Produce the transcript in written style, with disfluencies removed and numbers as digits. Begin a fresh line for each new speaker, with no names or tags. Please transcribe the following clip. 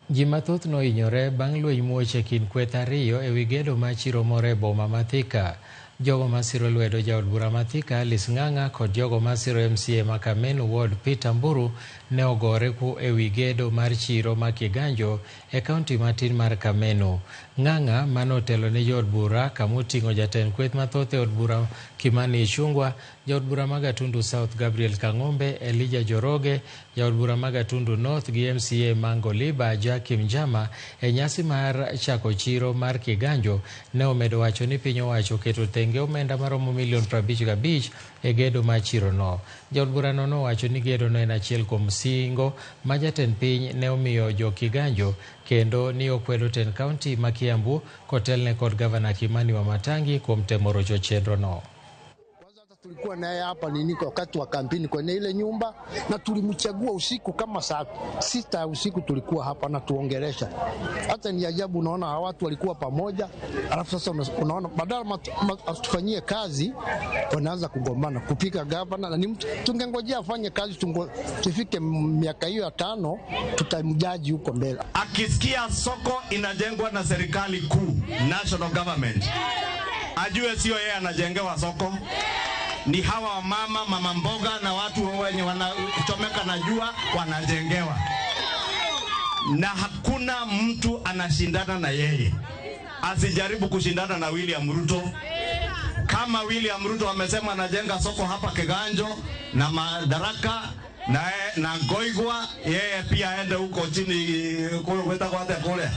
Ji mathoth nohinyore bang' lweny muoch e kind kweth ariyo ewi gedo mar chiro moro e boma ma Thika. Jogo masiro lwedo jaod bura ma Thika Alice Ng'ang'a kod jogo masiro MCA ma Kamenu Ward Peter Mburu ne ogore ewi gedo mar chiro ma Kiganjo e kaunti matin mar Kamenu. Ng'ang'a mane otelo ne jood bura kamoting'o jatend kweth mathoth e od bura Kimani Ichung'wa, jaod bura ma Gatundu South Gabriel Kang'ombe, Elijah Joroge, jaod bura ma Gatundu North gi MCA ma Ngoliba Jackie Mjama e nyasi mar chako chiro mar Kiganjo ne omedo wacho ni piny owacho oketo tenge omenda maromo milion 55 e gedo mar chirono. Jaod burano nowacho ni gedono en achiel kuom singo ma jatend piny ne omiyo jo Kiganjo kendo ni okwedo tend kaunti ma Kiambu kotelne kod gavana Kimani Wamatangi kuom temo rocho chenrono.
Tulikuwa naye hapa nini kwa wakati wa kampeni kwenye ile nyumba, na tulimchagua usiku kama saa 6 usiku tulikuwa hapa na tuongelesha. Hata ni ajabu, unaona hawa watu walikuwa pamoja, alafu sasa unaona badala tufanyie kazi wanaanza kugombana kupika gavana. Na ni tungengojea afanye kazi, tufike miaka hiyo ya 5 tutamjaji huko mbele.
Akisikia soko inajengwa na serikali kuu, national government, ajue sio yeye anajengewa soko. Ni hawa wamama, mama mboga na watu wenye wanachomeka na jua wanajengewa. Na hakuna mtu anashindana na yeye. Asijaribu kushindana na William Ruto. Kama William Ruto amesema anajenga soko hapa Kiganjo na Madaraka na Ngoigwa, yeye pia aende huko chini kwenda kwa kule.